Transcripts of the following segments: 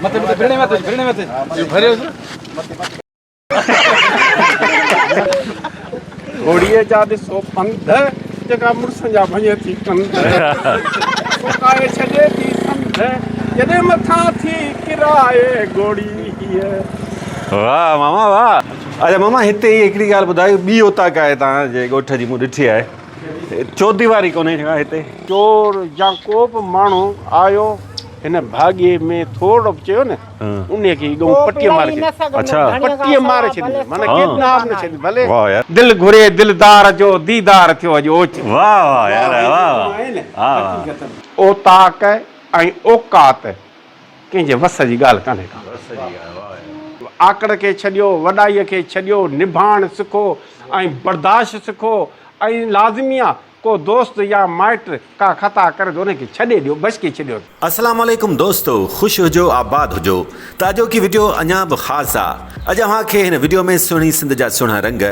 مٿي مٿي ڦرڻي مٿي ڦرڻي مٿي ڀريو. گهوڙيء جا ڏسو پنڌ، جيڪا مڙسن جا ڀڃي ٿي ڪنڌ، سڪائي ڇڏي ٿي سنڌ، جڏهن مٿان ٿي ڪرائي گهوڙي هيء. واھ ماما واھ. اچا ماما هتي هي هڪڙي ڳالهه ٻڌايو ٻي اوطاق آهي توهان جي ڳوٺ جي مون ڏٺي آهي چوديواري ڪونهي ڇا هتي؟ چور يا ڪو به ماڻهو آيو هن ڀاڳي ۾ ٿورڙو به چيو نه انهي کي ڳئون پٽيء ماري ڇڏي. اڇا. پٽيء ماري ڇڏي معنيٰ ڪيڏ ناهه به نه ڇڏي ڀلي. واھ يار. دل گهري دلدار جو ديدار ٿيو اڄ اوچ. واھ واھ يار واھ واھ ها واھ. اوطاق ۽ اوقات ڪنهن جي وس جي ڳالهه ڪانهي ڪا. آڪڙ کي ڇڏيو، وڏائيء کي ڇڏيو، نڀاڻ سکو ۽ برداشت سکو ۽ لازمي آ ڪو دوست يا مائٽ ڪا خطا ڪري ته ان کي ڇڏي ڏيو، بشڪي ڇڏيو. السلام عليڪم دوستو خوش هجو آباد هجو ته اڄوڪي وڊيو اڃان به خاص آ اڄ اوهان کي هن وڊيو ۾ سهڻي سنڌ جا سهڻا رنگ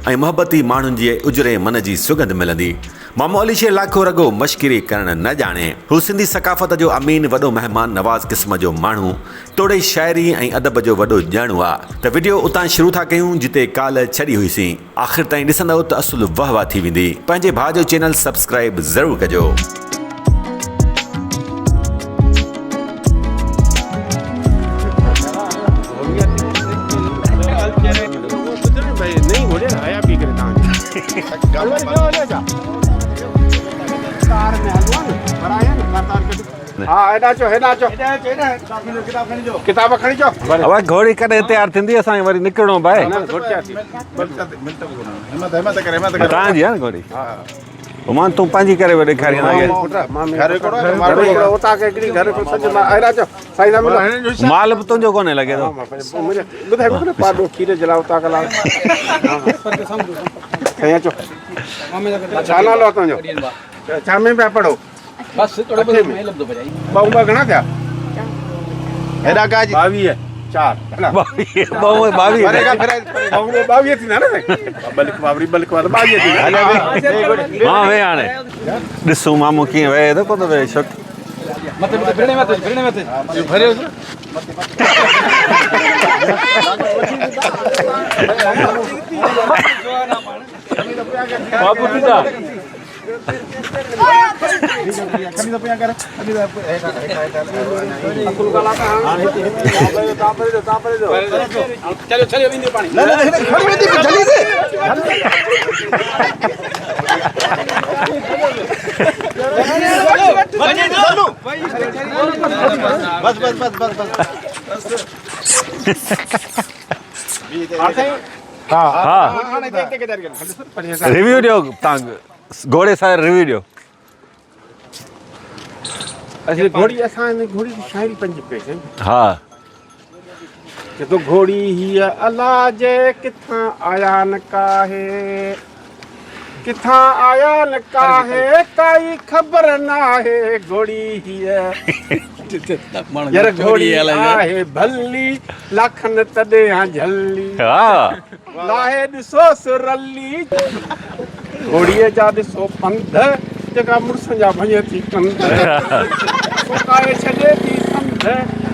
۽ محبتي ماڻهن جي اجري من جي سڳنڌ ملندي مامو علي شير لاکو رڳو مشڪري ڪرڻ نه ڄاڻي هو سنڌي ثقافت جو امين وڏو مهمان نواز قسم جو ماڻهو توڙي شاعري ۽ ادب جو وڏو ڄاڻو آ ته وڊيو اتان شروع ٿا ڪيون جتي ڪالهه ڇڏي هئي سين. آخر تائين ڏسندؤ ته اصل واه واه ٿي ويندي. پنهنجي ڀاء جو چينل سبسڪرائيب ضرور ڪجو. ها هيڏانهن اچو هيڏانهن اچو ڪتاب کڻي اچو. ابا گهوڙي ڪڏهن تيار ٿيندي اسان کي وري نڪرڻو به آهي. توهان جي آهي نه گهوڙي. مان تون پنهنجي ڪري به ڏيکاري مال به تنهنجو ڪونهي لڳي ٿو. ڇا نالو آهي تنهنجو؟ ڇا ۾ پيا پڙهو؟ بس ٿورو بس ۾ لڳندو بجائي. ٻه ٻه گهڻا ٿيا؟ هيڏا ڪا جي 22 4 22 ٻه 22 پري کان ڦرائي ٻه 22 ٿيندا نه سائين؟ ٻه لکبا وري ٻه لکبا ته 22 ٿيندا. مان وي هاڻي ڏسون مامو ڪيئن وهي ٿو ڪو ٿو وهي شڪ. مٿي مٿي ڦرڻي مٿي ڦرڻي مٿي ڀريو. بابو ٿيندا. ها ريويو ڏيو تان گهوڙي سان ريويو ڏيو. اصل گهوڙي اسان هن گهوڙي جي شاعري پنهنجي پئي سائين. ها. چي ٿو گهوڙي هيء الا جي ڪٿان آيا نه ڪاهي ڪٿان آيا نه ڪاهي ڪائي خبر ناهي گهوڙي هيء يار گهوڙي آهي ڀلي لاکن تڏهن جهلي ها. لاهي ڏسوس رلي. گهوڙيء جا ڏسو پنڌ، جيڪا مڙسن جا ڀڃي ٿي ڪنڌ. سڪائي ڇڏي ٿي سنڌ،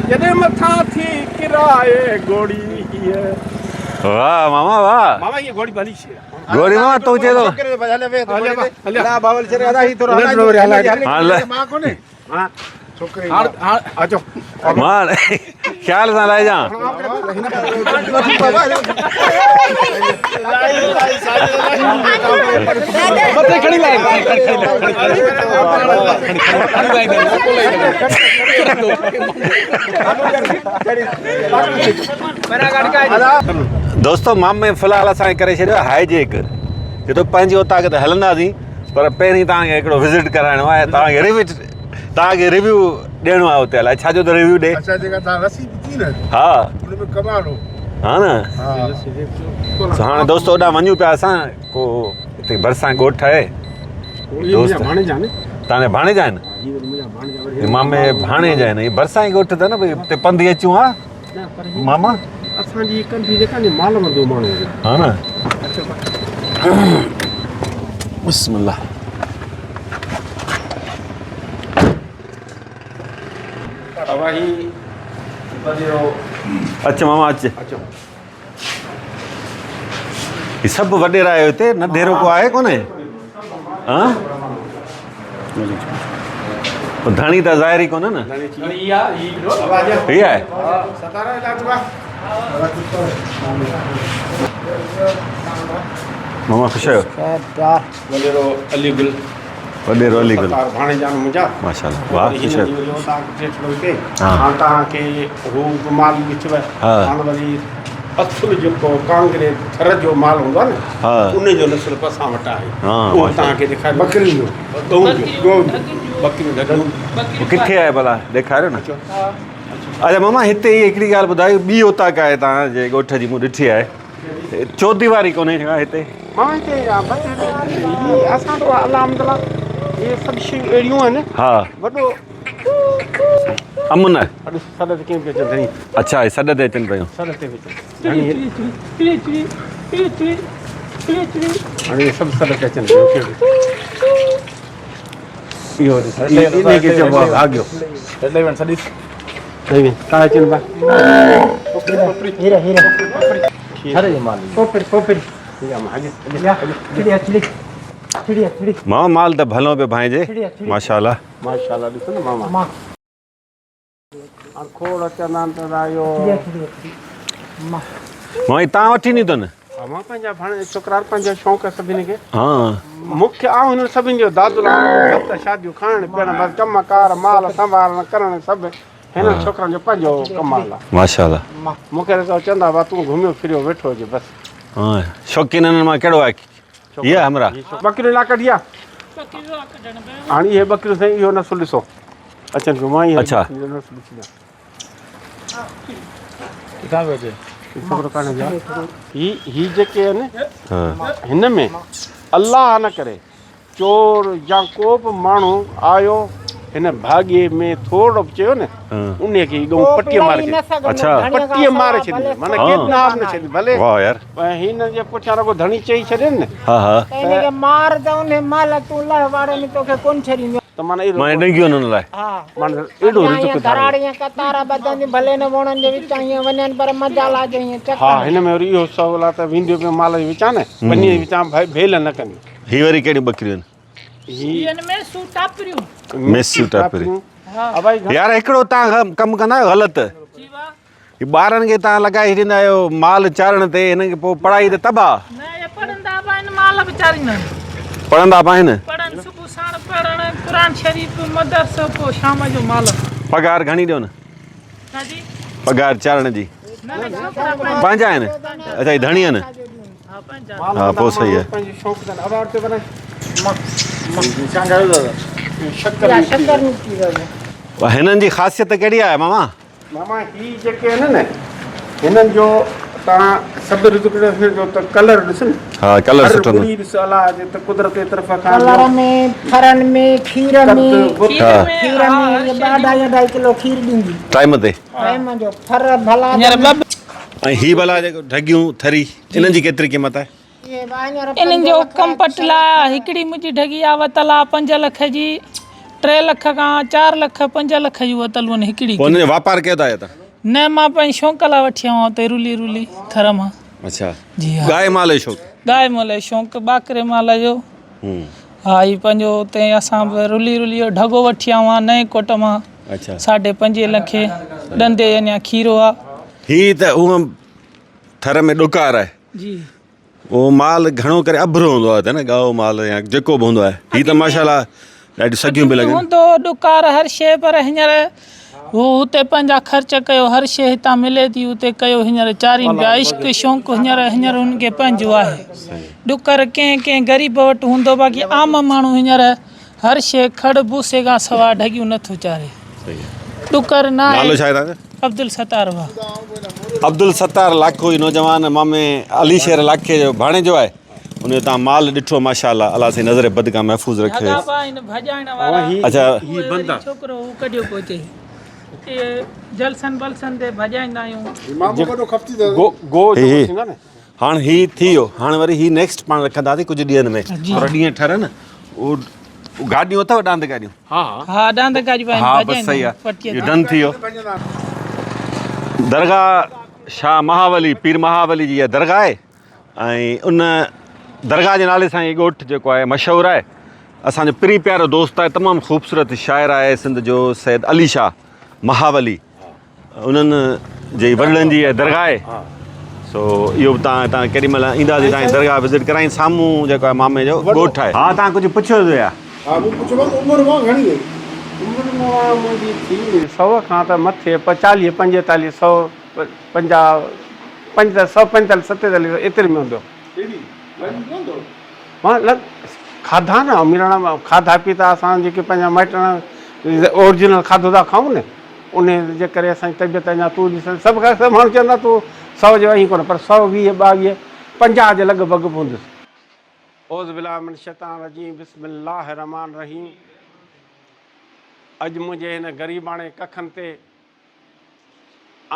جڏهن مٿان ٿي ڪرائي گهوڙي هيء. واھ ماما واھ. ماما هيء گهوڙي ڀلي شيء آ. گهوڙي ماما تون چئي ٿو. هاڻ مان خيال سان لائجان. دوستو مامي في الحال اسان کي ڪري ڇڏيو هاء جيڪ جي تو پنهنجي اوطاق تي هلنداسين پر پهرين توهان کي هڪڙو وزٽ ڪرائڻو آهي توهان کي ريويو توهان کي ريويو ڏيڻو آهي اتي الائي ڇا جو ته ريويو ڏي. اڇا جيڪا توهان رسي ڏتي نه ها ان ۾ ڪمال هو. ها نه ها هاڻي دوستو اوڏانهن وڃون پيا اسان ڪو هتي ڀرسان ڳوٺ آهي دوست ڀاڻيجا آهن توهان جا ڀاڻيجا آهن مامي ڀاڻيجا آهن هي ڀرسان ئي ڳوٺ اٿن نه ڀئي هتي پنڌ ئي اچون ها ماما اسان جي ڪنڌي جيڪا ني مال وندو ماڻهو ها نه بسم الله اوا هي اچ ماما اچ. هي سڀ وڏيرا آهيو هتي ننڍيرو ڪو آهي ڪونهي؟ ها؟ ڌڻي ته ظاهر ئي ڪونهي نه. هي آهي. ماما خوش آهيو؟ وڏيرو علي گل. وڏيرو علي گل. ستار ڀاڻيجا آهن منهنجا. ماشاءالله واهه خوش آهيو. هاڻ توهان کي هو به مال ڏٺو هاڻ وري اصل جيڪو ڪانگري ٿر جو مال هوندو آهي نه ان جو نسل به اسان وٽ آهي اهو توهان کي ڏيکاريو ٻڪرين جو ڳئون جو ڳئون جو ٻڪريون ڍڳيون ڪٿي آهي ڀلا ڏيکاريو نه. اچا ماما هتي هي هڪڙي ڳالهه ٻڌايو ٻي اوطاق آهي توهان جي ڳوٺ جي مون ڏٺي آهي چوديواري ڪونهي ڇا هتي؟ ماما هتي بس هي اسان وٽ الحمدلله هي سڀ شيون اهڙيون آهن ها وڏو امن آهي. ڏس سڏ تي ڪيئن پيو اچن ڌڻي. اڇا هي سڏ تي اچن پيون. سڏ تي پيو اچن ڌڻي. هاڻي سڀ سڏ تي اچن پيون. اهو ڏس انهي کي چئبو آهي ڀاڳيو. ڪا اچن پيا. ماما مال ته ڀلو پيو ڀانئجي ماشاءالله. ماشاءالله ڏسو نه ماما هاڻ کوڙ چوندا آهن ته اهو ماما هي تان وٺي نيو اٿن. ها مان پنهنجا ڀاڻ ڇوڪرا پنهنجا شوق سڀني کي. ها مون کي آئون هنن سڀني جو دادل آهيان ست شاديون کائڻ پيئڻ بس ڪم ڪار مال سنڀالڻ ڪرڻ سڀ هنن ڇوڪرن جو پنهنجو ڪمال آهي. ماشاءالله. مون کي ته چوندا هئا تون گهميو ڦريو ويٺو هج بس. ها شوقين هنن مان ڪهڙو آهي هي همراهه. ٻڪريون لا ڪڍي آ. هاڻي اهي ٻڪريون سائين اهو نسل ڏسو اچن پيو مان اڇا. اهو نسل ڏسي ڏيان. ڪٿان پيو اچي؟ خبر ڪانه جا هي هي جيڪي آهن ها هن ۾ الله نه ڪري چور يا ڪو به ماڻهو آيو هن ڀاڳي ۾ ٿورڙو به چيو نه انهي کي ڳئون پٽيء ماري ڇڏي. اڇا. پٽيء ماري ڇڏي معنيٰ ها. ڪيڏنا به نه ڇڏي ڀلي واهه يار. هن جي پٺيان رڳو ڌڻي چئي ڇڏين نه. ها ها. ته هن کي مار ته انهي مهل تون لهه واڙي ۾ توکي ڪونه ڇڏيندو. ته معنيٰ اهڙو معنيٰ ڏنگيون انهن لاء. ها. معنيٰ اهڙو اڳيان رزق ائين ڌاريو. ڌراڙ ائين قطار ٻڌنديون ڀلي نه ووڻن جي وچان ائين وڃن پر مجال آ جو ائين ها چڪن. هن ۾ وري اهو سهول آ ته وينديون پيون مال جي وچان نه ٻنيء جي وچان ڀيل نه ڪنديون. هي وري ڪهڙيون ٻڪريون آهن؟ هي هن ميسون ٽاپريون. ميسيون ٽاپريون. ها. يار هڪڙو تان ڪم ڪندا آهيو غلط. جي وا. هي ٻارن کي تان لڳائي ڇڏيندا آهيو مال چارڻ تي هنن کي پوء پڙهائي ته تباهه. نه اهي پڙهندا به آهن مال به چاريندا آهن. پڙهندا به آهن. پڙهن صبح ساڻ پڙهڻ قرآن شريف مدرسو پوء شام جو مال. پگهار گهڻي ڏيو نه. ڇا جي؟ پگهار چارڻ جي. نه نه ڇوڪرا پنهنجا. پنهنجا آهن اڇا هي ڌڻي آهن. ها پنهنجا. ها پوء صحيح آهي. پنهنجي شوق اٿن اواڊ تي بنائي. يا شڪر نڪتي ويو. هنن جي خاصيت ڪهڙي آهي ماما؟ ماما هي جيڪي آهن نه هنن جو تان سڀ رزق جو ته ڪلر ڏس نه. ها ڪلر سٺو هر ٻڙي ڏس الله جي ته قدرت جي طرف کان ڪلر ۾ ڦرن ۾ کير ۾ کير ۾ ٻه اڍائي اڍائي ڪلو کير ڏيندي. ٽائيم تي. ٽائيم جو ڦر ڀلا. هينئر ٻه. ۽ هي ڀلا جيڪو ڍڳيون ٿري انهن جي ڪيتري قيمت آهي؟ انهن جو ڪم پٽلا هڪڙي منهنجي ڍڳي آ وتل آ پنج لک جي ٽي لک کان چار لک پنج لک جون وتلون آهن هڪڙي. پوء انهن جو واپار ڪيو ٿا يا ته؟ نه مان پنهنجي شوق لاء وٺي آيو آهيان اتي رلي رلي ٿر مان. اڇا جي ها. ڳائي مال جو شوق؟ ڳائي مال جو شوق ٻاڪري مال جو. ها هي پنهنجو اتي اسان به رلي رلي جو ڍڳو وٺي آيو آهيان نئين ڪوٽ مان. اڇا. ساڍي پنجين لکين ڏندي اڃا کيرو آ. هي ته هونء ٿر ۾ ڏڪار آهي. جي. اهو مال گهڻو ڪري اڀرو هوندو آهي نه ڳائو مال يا جيڪو به هوندو آهي هي ته ماشاءالله ڏاڍيون سگهيون به لڳن. هوندو هو ڏڪار هر شيء پر هينئر هو هتي پنهنجا خرچ ڪيو هر شيء هتان ملي ٿي هتي ڪيو هينئر چارين پيا عشق شوق هينئر هينئر هن کي پنهنجو آهي ڏڪر ڪنهن ڪنهن غريب وٽ هوندو باقي عام ماڻهو هينئر هر شيء کڙ بوسي کان سوا ڍڳيون نه ٿو چاري. ڏڪر ناهي. نالو ڇا آهي توهان جو؟ عبدالستار ڀاء. عبدالستار لاکو هي نوجوان مامي علي شير لاکي جو ڀاڻيجو آهي ان جو توهان مال ڏٺو ماشاءالله الله سائين نظر بد کان محفوظ رکي. ڍڳا به آهن ڀڄائڻ وارا. اڇا. اهي وري ڇوڪرو هو ڪڍيو پيو اچي. اهي جلسن بلسن تي ڀڄائيندا آهيون. مامو وڏو خفتي اٿس. گو گو هي جيڪو هي. ٿيندو آهي نه. هاڻ هي ٿي ويو هاڻ وري هي نيڪسٽ پاڻ رکنداسين ڪجهه ڏينهن ۾ ٿورا ڏينهن ٺرن اهو گاڏيون اٿو ڏاند گاڏيون ها ها ڏاند گاڏيون آهن ها بس صحيح آ پٽي اهو ڊن ٿي ويو. درگاهه شاهه مهاولي پير مهاولي جي اها درگاهه آهي ۽ ان درگاهه جي نالي سان هي ڳوٺ جيڪو آهي مشهور آهي اسانجو پرين پيارو دوست آهي تمام خوبصورت شاعر آهي سنڌ جو سيد علي شاهه مهاولي انهن جي وڏڙن جي درگاهه آهي سو اهو به تان تان ڪيڏي مهل اينداسين تان درگاهه وزٽ ڪرائين سامهون جيڪو آهي مامي جو ڳوٺ آهي ها تان ڪجهه پڇيو ٿو يا ها مون پڇيو مانس عمر مان گهڻي هئي. عمر مان منهنجي ٿي سو کان ته مٿي چاليهه پنجيتاليهه سو پنجاهه پنج سو پنجيتاليهه ستيتاليهه ايتري ۾ هوندو. ايڏي وڏي ڪونه اٿو. مان لڳ کاڌا نه اميراڻا کاڌا پيتا اسان جيڪي پنهنجا مائٽ اورجنل کاڌو ٿا کائون نه ان جي ڪري اسان جي طبيعت اڃا تون ڏسين سڀ کان سڀ ماڻهو چوندا تون سو جو آهين ڪونه پر 120 22 50 جي لڳ ڀڳ به هوندس. اعوذ بالله من الشيطان الرجيم بسم الله الرحمٰن الرحيم اڄ منهنجي هن غريباڻي ڪکن تي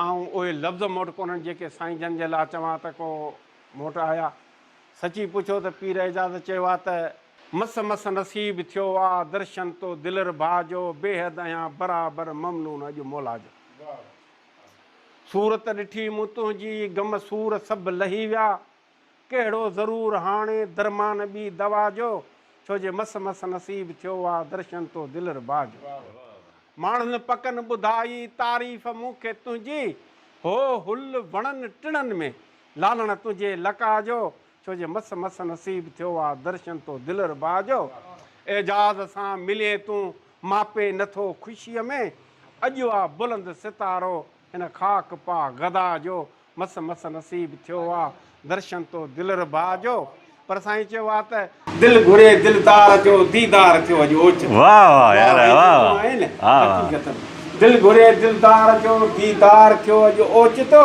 آئون اهي لفظ مون وٽ ڪونهن جيڪي سائين جن جي لاء چوان ته ڪو مون وٽ آيا. سچي پڇو ته پير اعجاز چيو آ ته. مس مس نصيب ٿيو آ درشن تو دلربا جو بيحد آهيان برابر ممنون اڄ مولا جو. صورت ڏٺي مون تنهنجي غم سور سڀ لهي ويا ڪهڙو ضرور هاڻي درمان ٻي دوا جو ڇو جي مس مس نصيب ٿيو آ درشن تو دلربا جو. ماڻهن پڪن ٻڌائي تعريف مون کي تنهنجي هو هل وڻن ٽڻن ۾ لالڻ تنهنجي لقاء جو، ڇو جي مس مس نصيب ٿيو آ درشن تو دلربا جو. اعجاز سان ملين تون ماپي نه ٿو خوشيء ۾، اڄ آ بلند ستارو هن خاڪ پا غدا جو، مس مس نصيب ٿيو آ درشن تو دلربا جو. پر سائين چيو آ ته. دل گهري دلدار جو ديدار ٿيو اڄ اوچتو. واه واه يار واه واه حقيقت ۾ دل گهري دلدار جو ديدار ٿيو اڄ اوچتو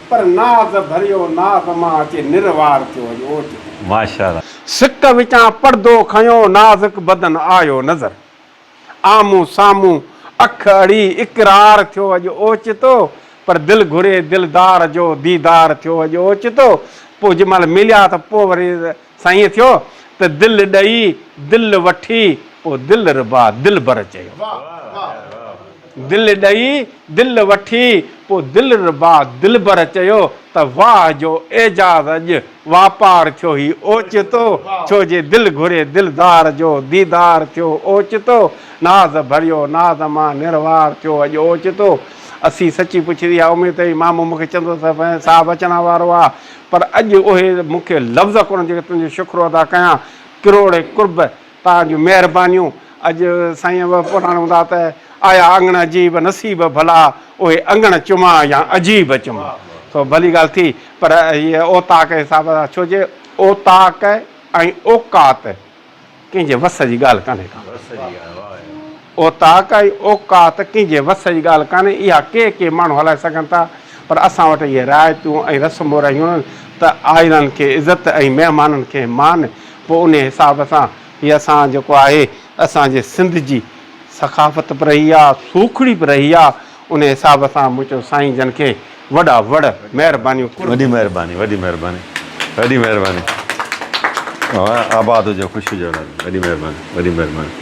پر ناز ڀريو ناز مان اچي نروار ٿيو اڄ اوچتو. ماشاءالله. سڪ وچان پڙدو کنيو نازڪ بدن آيو نظر. آمهون سامهون اک اڙي اقرار ٿيو اڄ اوچتو پر دل گهري دلدار جو ديدار ٿيو اڄ اوچتو پوء جنهن مهل مليا ته پوء وري سائين ائين ٿيو ته دل ڏئي دل وٺي پوء دل ربا دلبر چيو دل ڏئي دل وٺي پوء دل ربا دلبر چيو ته واهه جو اعجاز اڄ واپار ٿيو هي اوچتو، ڇو جي دل گهري دلدار جو ديدار ٿيو اوچتو، ناز ڀريو ناز مان نروار ٿيو اڄ اوچتو. اسين سچي پڇي اها اميد هئي مامو مون کي چوندو ته صاحب اچڻ وارو آ پر اڄ اهي مون کي لفظ ڪونهن جيڪي تنهنجو شڪرو ادا ڪيان. ڪروڙين قرب توهان جون مهربانيون. اڄ سائين به پراڻ هوندا ته آيا اڱڻ عجيب نصيب ڀلا اهي اڱڻ چمان يا عجيب چمان سو ڀلي ڳالهه ٿي پر هيء اوطاق جي حساب سان ڇو جي اوطاق ۽ اوقات ڪنهن جي وس جي ڳالهه ڪانهي ڪا. اوطاق ۽ اوقات ڪنهن جي وس جي ڳالهه ڪانهي اها ڪي ڪي ماڻهو هلائي سگهن ٿا پر اسان وٽ اهي رعايتون ۽ رسمون رهيون ته آيلن کي عزت ۽ مهمانن کي مان پوء انهي حساب سان هي اسان جيڪو آهي اسان جي سنڌ جي ثقافت به رهي آ سوکڙي به رهي آ انهي حساب سان مون چيو سائين جن کي وڏا وڙ مهربانيون قرب. وڏي مهرباني وڏي مهرباني وڏي مهرباني آباد هجو خوش هجو وڏي مهرباني وڏي مهرباني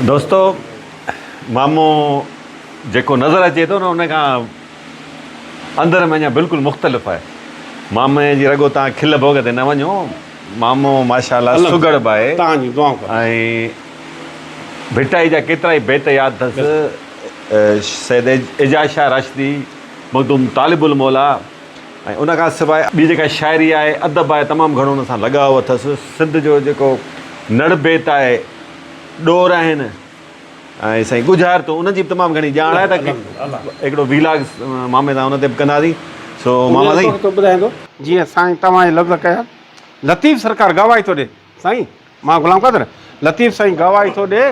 دوستو مامو جيڪو نظر اچي ٿو نه ان کان اندر ۾ اڃا بلڪل مختلف آهي مامي جي رڳو تان کل ڀوڳ تي نه وڃو مامو ماشاءالله سگهڙ به آهي ۽ ڀٽائي جا ڪيترائي بيت ياد اٿس سيد اعجاز شاهه راشدي مخدوم طالب الموليٰ ۽ ان کان سواء ٻي جيڪا شاعري آهي ادب آهي تمام گهڻو ان سان لڳاء اٿس سنڌ جو جيڪو نڙ بيت آهي ڏور آهن ۽ سائين ڳجهار تو ان جي به تمام گهڻي ڄاڻ آهي ته هڪڙو ويلاگ مامي سان ان تي به ڪنداسين سو ماما سائين تو ٻڌائيندو جيئن سائين توهان جي لفظ ڪيا لطيف سرڪار گواهي ٿو ڏي سائين مان غلام قادر لطيف سائين گواهي ٿو ڏي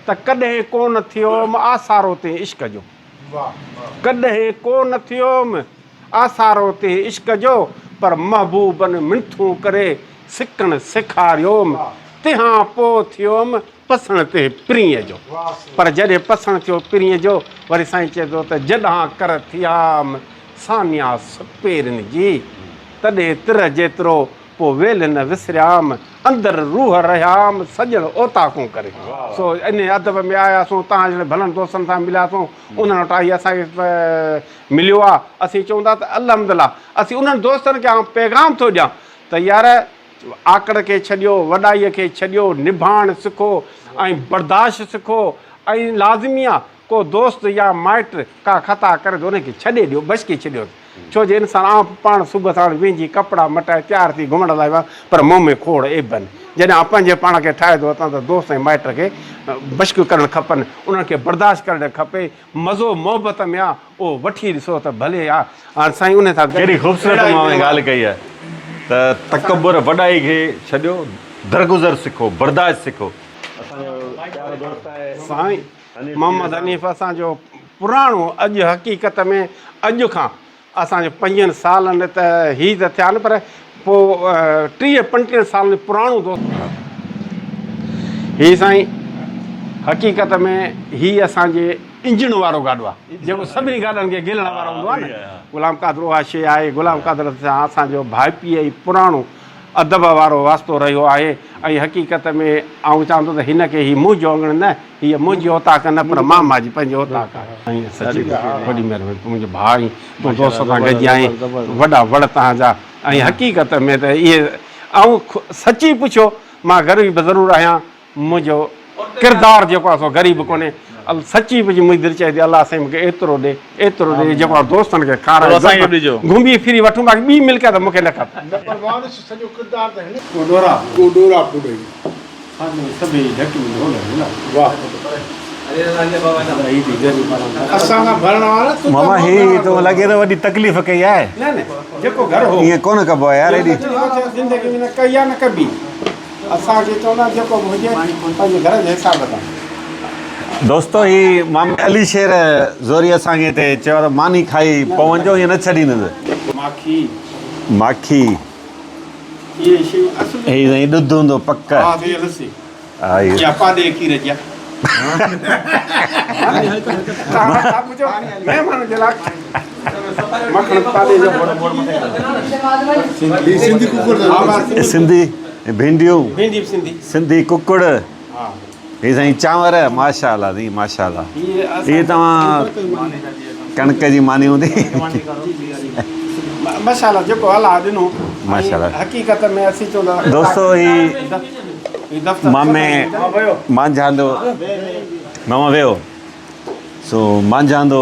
ته ڪڏهن ڪونه ٿيوم آسارو تين عشق جو ڪڏهن ڪونه ٿيوم آسارو تين عشق جو پر محبوبن منٿون ڪري سڪڻ سيکاريوم تنهان پوء ٿيوم پسڻ تي پرينء جو، پر جڏهن پسڻ ٿيو پرينء جو، وري سائين چئي ٿو ته جڏهان ڪر ٿيام ثانيا سپيرين جي، تڏهن تر جيترو پوء ويل نه وسريام، اندر روح رهيام، سڄڻ اوطاقون ڪري. سو انهيء ادب ۾ آياسون، توهان جهڙن ڀلن دوستن سان ملياسون، انهن وٽان هي اسان کي مليو آ. اسين چئون ٿا ته الحمدلله اسين انهن دوستن کي آئون پيغام ٿو ڏيان ته يار آڪڙ کي ڇڏيو، وڏائيء کي ڇڏيو، نڀاڻ سکو ۽ برداشت سکو ۽ لازمي آ ڪو دوست يا مائٽ ڪا خطا ڪري ته ان کي ڇڏي ڏيو، بشڪي ڇڏيوس. ڇو جو انسان عام پاڻ صبح ساڻ وهنجي ڪپڙا مٽائي تيار ٿي گهمڻ لاء ويو پر منهن ۾ کوڙ عيب آهن. جڏهن آئون پنهنجي پاڻ کي ٺاهي ٿو وتان ته دوست ۽ مائٽ کي بشڪ ڪرڻ کپن، انهن کي برداشت ڪرڻ کپي. مزو محبت ۾ آ، اهو وٺي ڏسو ته ڀلي آ. هاڻ سائين انهي سان گڏ ڪيڏي خوبصورت اهڙا ئي اوهان مهمان. ڳالهه ڪئي آهي ته تڪبر وڏائي کي ڇڏيو، درگذر سکو، برداشت سکو. اسان جو پيارو دوست آهي. سائين محمد حنيف اسان جو پراڻو اڄ حقيقت ۾ اڄ کان اسان جو پنجن سالن ته هي ته ٿيا نه پر پوء 30 35 سالن جو پراڻو دوست هي سائين حقيقت ۾ هي اسان جي انجڻ وارو گاڏو آهي جيڪو سڀني گاڏن کي گهلڻ وارو هوندو آهي نه غلام قادر اها شيء آهي غلام قادر سان اسان جو ڀائپي ۽ پراڻو ادب وارو واسطو رهيو آهي ۽ حقيقت ۾ آئون چوان ٿو ته هن کي هي منهنجو اڱڻ نه، هيء منهنجي اوطاق نه پر ماما جي پنهنجي اوطاق آهي. سائين سچي وڏي مهرباني تون منهنجو ڀاء آهين، تون دوست سان گڏجي آهين، وڏا وڙ توهان جا ۽ حقيقت ۾ ته اهي آئون سچي پڇو مان غريب ضرور آهيان منهنجو ڪردار جيڪو آهي سو غريب ڪونهي سچي پڇي منهنجي دل چئي ٿي الله سائين مونکي ايترو ڏي ايترو ڏي جيڪو آئون دوستن کي کارائي گهمي ڦري وٺون باقي ٻي ملڪيت مونکي نه کپي. نه پر وارث سڄو ڪردار ته هن ڪو ڏورا ڪو ڏورا پوڏئي. واه اسان کان ڀرڻ وارا تون ماما هي تو لڳي ٿو وڏي تڪليف ڪئي آهي. نه نه جيڪو گهر هو ائين ڪونه ڪبو آهي يار ايڏي. زندگي ۾ نه ڪئي آهي نه ڪبي. اسان کي چوندا جيڪو به هجي پنهنجي گهر جي حساب سان. دوستو هي مامي علي شير زوري اسان کي هتي چيو ته ماني کائي پون جو ائين نه ڇڏيندس. ماکي. ماکي. اهي شيون اصل. هي سائين ڏڌ هوندو پڪ. ها هي لسي. ها هي. يا پاڏي جي کير جي. مهمان جي لاء مکڻ پاڏي جو. هي سنڌي ڪڪڙ. سنڌي ڀينڊيون، ڀينڊي به سنڌي، سنڌي ڪڪڙ، هي سائين چانور، ماشاءالله سائين ماشاءالله. هي توهان ڪڻڪ جي ماني هوندي. ماشاءالله جيڪو الله ڏنو. ماشاءالله. حقيقت ۾ اسين چوندا دوستو هي مامي مانجهاندو ماما ويو سو مانجهاندو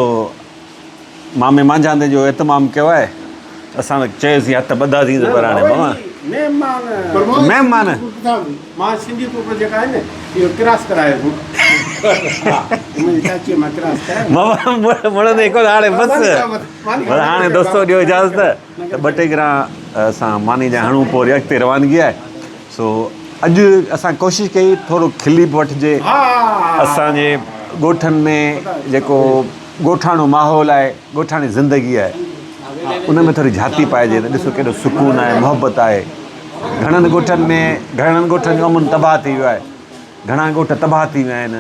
مامي مانجهاندي جو اهتمام ڪيو آهي اسان ته چيوسين هٿ ٻڌاسين ته پر هاڻي ماما مهمان مهمان مان سنڌي ڪوڪڙ جيڪا آهي نه اهو ڪراس ڪرايو هو منهنجي چاچي مان ڪراس ڪرايو ماما مڙندي ڪو هاڻي بس پر هاڻي دوستو ڏيو اجازت ته ٻه ٽي گرا اسان ماني جا هڻون پوء وري اڳتي روانگي آهي سو اڄ اسان ڪوشش ڪئي ٿورو کلي به وٺجي اسان جي ڳوٺن ۾ جيڪو ڳوٺاڻو ماحول آهي، ڳوٺاڻي زندگي آهي، ان ۾ ٿوري جهاتي پائجي ته ڏسو ڪيڏو سڪون آهي، محبت آهي. گهڻن ڳوٺن ۾ گهڻن ڳوٺن جو امن تباهه ٿي ويو آهي، گهڻا ڳوٺ تباهه ٿي ويا آهن،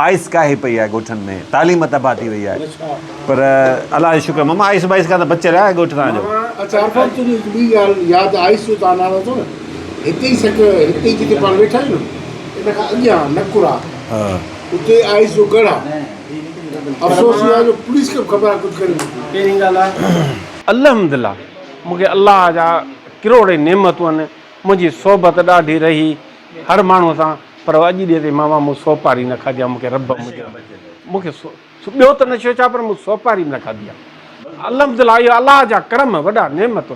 آئس ڪاهي پئي آهي ڳوٺن ۾، تعليم تباهه ٿي وئي آهي، پر الله جو شڪر ماما آئس بائس کان ته بچيل آهي ڳوٺ توهان جو. اڇا عرفان تنهنجي هڪ ٻي ڳالهه ياد آئس جو تان نالو ورتو نه هتي ئي سڪ هتي ئي جتي پاڻ ويٺا آهيون نه ان کان اڳيان نڪور آ اتي آئس جو ڳڙهه آ. افسوس اهو آهي جو پوليس کي به خبر آهي ڪجهه ڪري نٿي. پهرين ڳالهه آهي الحمدلله مون کي الله جا ڪروڙين نعمتون آهن منهنجي صحبت ڏاڍي رهي هر ماڻهو سان پر اڄ ڏينهن تائين ماما مون سوپاري نه کاڌي آهي مون کي رب منهنجي مون کي ٻيو ته نه ڇو ڇا پر مون سوپاري به نه کاڌي آهي الحمدلله اهو الله جا ڪرم وڏا نعمت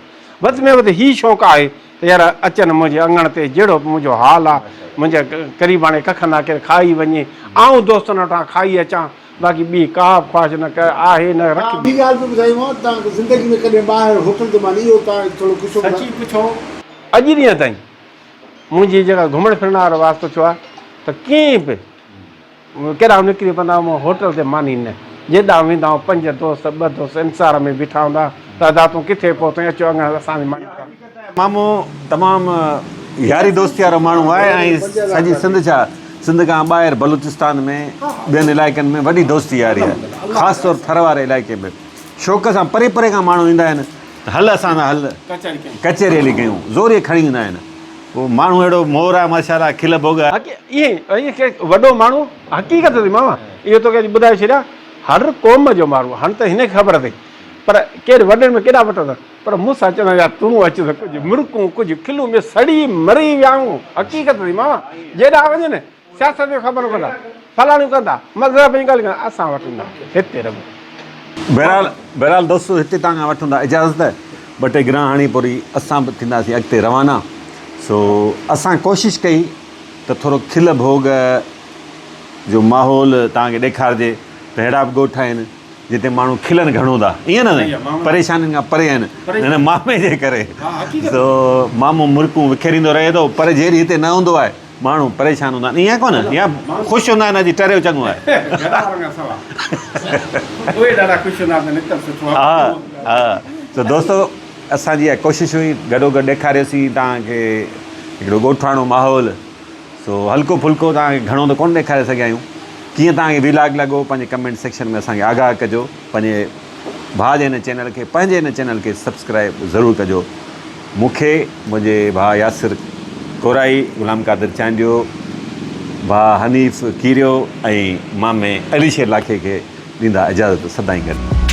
وڌ ۾ وڌ هي شوق آهي ته يار اچن منهنجي اڱڻ تي جهڙو به منهنجو حال آ منهنجي قريباڻي ڪک نه ڪير کائي وڃي آئون دوستن وٽان کائي اچان باقي ٻي ڪا به خواهش نه آهي نه رکبي. ٻي ڳالهه به ٻڌائيمانو توهان کي زندگي ۾ ڪڏهن ٻاهر هوٽل تي ماني اهو توهان ٿورو قصو ٻڌايو. سچي پڇو اڄ ڏينهن تائين منهنجي جيڪا گهمڻ ڦرڻ وارو واسطو ٿيو آهي ته ڪنهن به ڪيڏانهن نڪري پوندا هئم هوٽل تي ماني نه، جيڏانهن ويندا هئم پنج دوست ٻه دوست انتظار ۾ بيٺا هوندا ته ادا تون ڪٿي پهتو آهين اچو اڱڻ اسان جي ماني کائون. مامو تمام ياري دوستي وارو ماڻهو آهي ۽ سڄي سنڌ ڇا سنڌ کان ٻاهر بلوچستان ۾ ٻين علائقن ۾ وڏي دوستي ياري آهي خاص طور ٿر واري علائقي ۾ شوق سان پري پري کان ماڻهو ايندا آهن. ته هل اسان سان هل ڪچهري هلي ڪيون زوريء کڻي ويندا آهن پوء ماڻهو اهڙو مور آهي ماشاءالله کل ڀوڳ آهي. ائين ڪي وڏو ماڻهو حقيقت اٿئي ماما اهو توکي اڄ ٻڌائي ڇڏيان هر قوم جو ماڻهو هاڻ ته هن کي خبر اٿئي پر ڪير وڏن ۾ ڪيڏا وٽ اٿن پر مون سان چوندا يار تون اچ ته ڪجهه مرڪون ڪجهه کلون ۾ سڙي مري ويا آهيون حقيقت اٿئي ماما جيڏانهن وڃ نه سياست جو خبرون ڪندا، فلاڻيون ڪندا، مذهب جون ڳالهيون ڪندا، اسان وٽ نه، هتي رڳو. بهرحال بهرحال دوستو هتي توهان کان وٺون ٿا اجازت ٻه ٽي گرهه هڻي پوري اسان به ٿينداسين اڳتي روانا سو اسان ڪوشش ڪئي ته ٿورو کل ڀوڳ جو ماحول توهان کي ڏيکارجي ته ههڙا به ڳوٺ آهن جتي ماڻهو کلن گهڻو ٿا ائين نه سائين پريشانين کان پري آهن هن مامي جي ڪري سو مامو مرڪون وکيريندو رهي ٿو پر جيڏي هتي نه هوندو آهي ماڻهو پريشان هوندا آهن ائين ڪونه يا خوش هوندا آهن اڄ ٽريو چڱو آهي ها ها ته دوستو اسان جي اها ڪوشش هئي گڏو گڏ ڏيکاريوسين توهان کي هڪڙو ڳوٺاڻو ماحول سو هلڪو ڦلڪو توهان کي گهڻو ته ڪونه ڏيکاري سگهيا آهيون ڪيئن توهان کي ويلاگ لڳو پنهنجي ڪمينٽ سيڪشن ۾ اسان کي آگاهه ڪجو پنهنجي ڀاء جي هن چينل کي پنهنجي هن چينل کي سبسڪرائب ضرور ڪجو مون کي منهنجي ڀاء ياسر ڪورائي غلام قادر چانڊيو ڀاء حنيف ڪيريو ۽ مامي علي شير لاکي کي ڏيندا اجازت سدائين گڏ.